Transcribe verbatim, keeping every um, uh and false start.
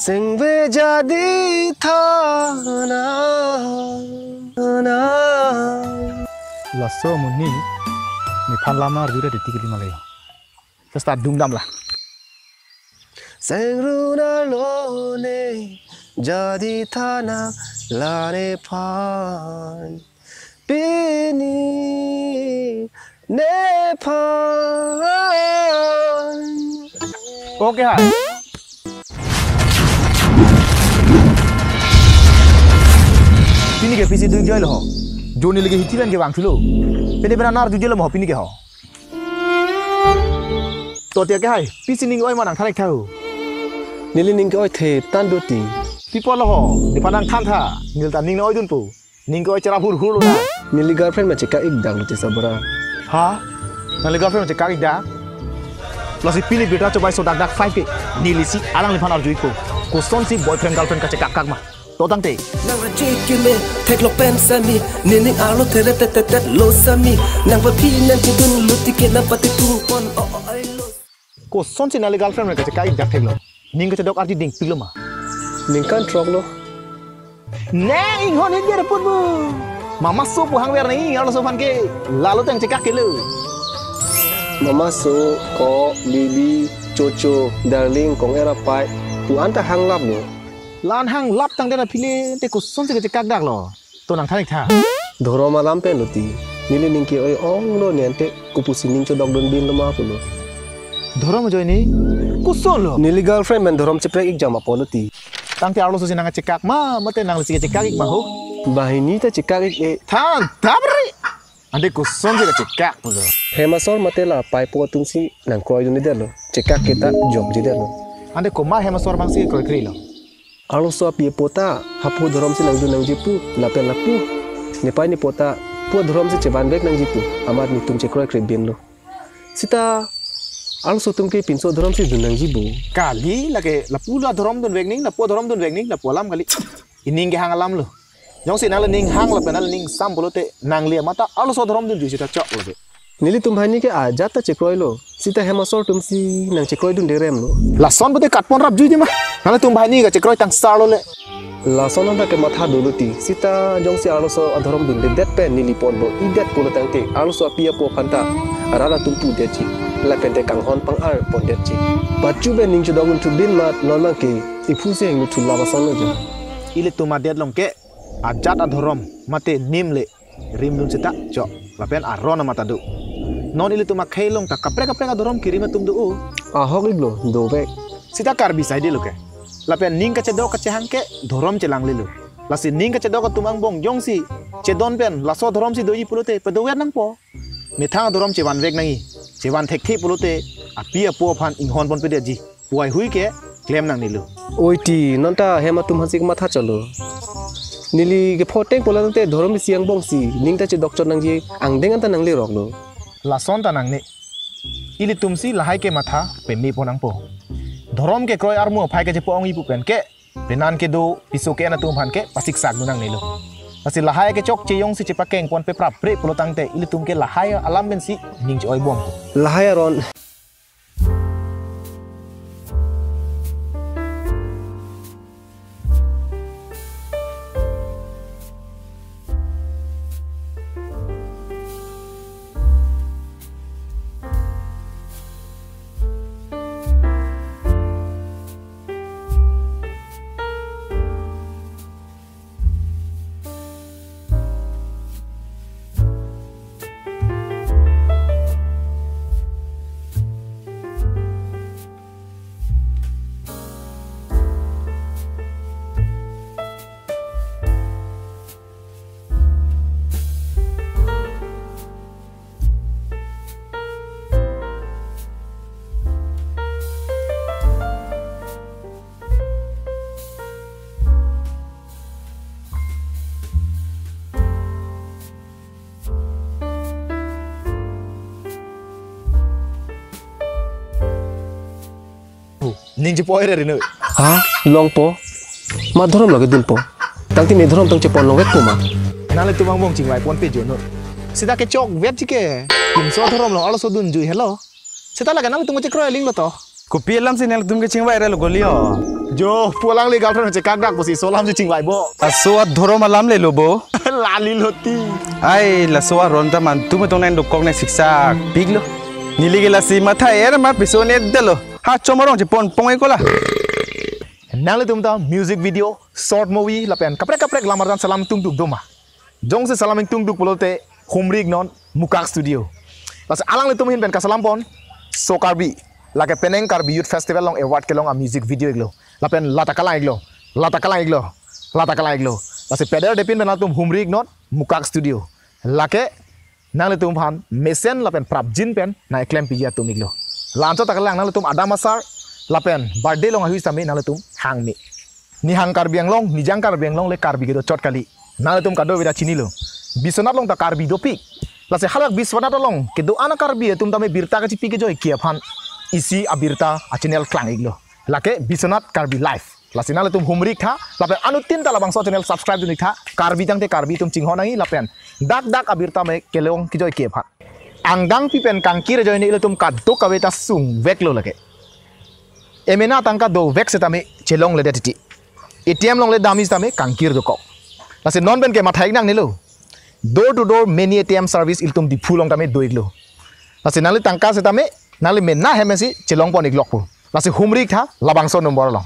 Ningve jadi thana, thana. Laso amonit nephan lam arju ra deti kali malaya. Terus ta dum dam la. Sengru na lone jadi thana la nephan. Pini nephan. Okay, hai. Pini ke pisi dui joy lo ho. Joni lagi hiti pen ke bang chulo. Pini pena nar juje lo mo pini ke ho. To tiya ke hai, pisi ning oi ma nangthan ik tha ho. Neli ning ke oi the tan do ti. Pi apot lo ho, nephan nangthan tha, neli ta ning oi dunpo. Ning ke oi chera hur hur lo na. Neli girlfriend ma chekak ik dak lo ti sabra. Ha? Nangli girlfriend ma chekak ik dak? Lasi pini birta chobai so dak dak five ke. Neli si alangliphan arju ikpo. Kosonsi boyfriend girlfriend kachekak kak ma. To tangte. Nang aji keme, theklok pen sami, nining arlo teret tet tet tet lo sami, nang papi nang chidun luti ke nang pati tung pon o o ai lo. Kosonsi nangli girlfriend kachekak ik dak theklo. Ning kachedok arti ding pilo ma. Ningkan throk lo. Neng inghon hit ger pun bu. Mama so pu hangver nang arloso aphan ke. Lalo tang chekak ke lo. Mama so, ko, bibi, chocho, darling, kong era pai. Pu anta hang lap lo. La-an hang lap tangdet aphi le te kosonsi kachekak dak lo. To nangthan ik tha. Dhorom alam pen lo ti. Neli ning ke oi ong lo ne ante kopusi ning chodok dun bin lo ma pulo. Dhorom ajoine? Koson lo? Neli girlfriend pen dhorom cheprek ik jam apot lo ti. Tangte arloso si nang chekak ma, mate nangli si chekak ik ma ho. Banghini ta chekak ik e. Than, dabri. Ante kosonsi kachekak pulo. Hem asor mate la paipo atumsi nang kroi dundedet lo. Chekak ke ta jokjedet lo. Ante komat hem asor abangsi kroikre lo. Arloso api apo ta hapu dhorom si nangdun nangji pu, lapen lapu. Nepei nepo ta pu dhorom si chevanvek nangji pu, amat netum chekroikre bin lo. Sita arloso atum ke pinso dhorom si dun nangji bu. Kali lake lapu la dhorom dunvek ning, lapu dhorom dunvek ning, lapu alam kali. Ining ke hang alam lo. Jongsi nangli ning hang lapen nangli ning sam pulote nangli amat ta arloso dhorom dunjui sita chok lo de. Nelitum banghini ke ajat ta chekroi lo. Sita hem asor atumsi nang chekroi dunde rem lo. Lason pute katpon rapjui de ma. Nangtum banghini kachekroi tangsar lo le. Lason anta kematha dolo ti. Sita jongsi arloso adhorom dundedet pen neli pon lo. Idet pulo tangte arloso api apo aphan ta rat atum pudetji. Lapen te kanghon pang-ar pondetji. Pachu pen ning chodok un thu bin mat non mang ke. Iphu si heng nu thu lap ason lo jo. Ilitum adet along ke ajat adhorom mate nim le rimdun sita chok lapen aron amat ta do. Non ilitum akhei along ta kaprek kaprek adhorom kirim atum do o. Ahok ik lo, dovek. Sita Karbi side lo ke. Lapen ning kachedok kachehang ke dhorom chelangle lo. Lasi ning kachedok atum angbong jongsi chedon pen laso dhorom si doji pulote padover nangpo. Methang adhorom chevanvek nangji, chevan thekthe pulote api apo aphan inghon ponpedetji. Puai hui ke klem nangnelo. Oi ti, non ta hem atum aphansi kematha cholo. Neli ke photeng pulo tangte dhorom isi angbongsi ning ta chedok chot nangji angdeng anta nangle rok lo. Lason ta nangne. Ilitumsi lahai kematha peme pon nangpo. Dhorom kekroi armu aphai kechepo ongji pu pen ke penan kedo piso ke-en atum aphan ke pasiksak dun nangnelo. Lasi lahai kechokche jongsi chepakeng ponpe prapre pulo tangte ilitum ke lahai alam pensi ning che-oi bom. Lahai aron. Ning chepo ere rino. Ha? Longpo? Ma dhorom lake dunpo. Tangte ne dhorom tong chepon longvekpo ma. Nanglitum angbong chingvai ponpe jono. Sita kechokvetji ke. Pinso dhorom along arloso dunjui helo. Sita lake nanglitum chekroi aling lo to. Kopi alam si nangtum kechingvai relo goli ho? Jo, pu alangli girlfriend chekak dak pusi laso alam si chingvai bo. Laso adhorom alam lelo bo. Lali loti. Ai, laso aron ta mantum tong nang dokok nang siksak piklo. Neli ke lasi matha er mar piso ne delo. Ha chom arong chepon pong-e kola. Nanglitum ta music video, short movie lapen kaprek kaprek lam arjan salam tungduk doma. Jongsi salam ingtungduk pulote humri-iknon Mukak Studio. Lasi alanglitum ahin pen kasalam pon So Karbi, lake penang Karbi Youth Festival along award kelong a music video-iklo. Lapen lata kalang-iklo, lata kalang-iklo, lata kalang-iklo. Lasi pederdepin pen nangtum humri-iknon Mukak Studio. Lake nanglitum aphan mesen lapen prapjin pen nang eklem piji atum-iklo. La-anchot ta kalang, nanglitum adam asar lapen birthday along ahut sitame nanglitum hangme. Nihang Karbi Anglong, nijang Karbi Anglong le Karbi kedo chot kali. Nanglitum kadokave ta chinilo. Biswanath along ta Karbi dopik. Lasi halabak Biswanath along kedo-an a Karbi atum tame birta kachipi kejoike aphan isi abirta a channel klang-iklo. Lake Biswanath Karbi Live. Lasi nanglitum humri-iktha, lapen anuttin ta labangso channel subscribe dun-iktha. Karbi tangte Karbi atum chinghon nangji lapen dak dak abirta me kelong kejoike aphan. Angdangpi pen kangkir ajoine ilitum kadokave ta sungveklo lake. Emena atangka dovek sitame chelongledet titi. A T M along le damji sitame kangkir dokok. Lasi non pen ke matha-ik nangnelo. Door to door mini A T M service ilitum Diphu along tame do-iklo. Lasi nangli tangka sitame, nangli mena hem si chelong pon-iklok pu. Lasi humri-iktha labangso number along.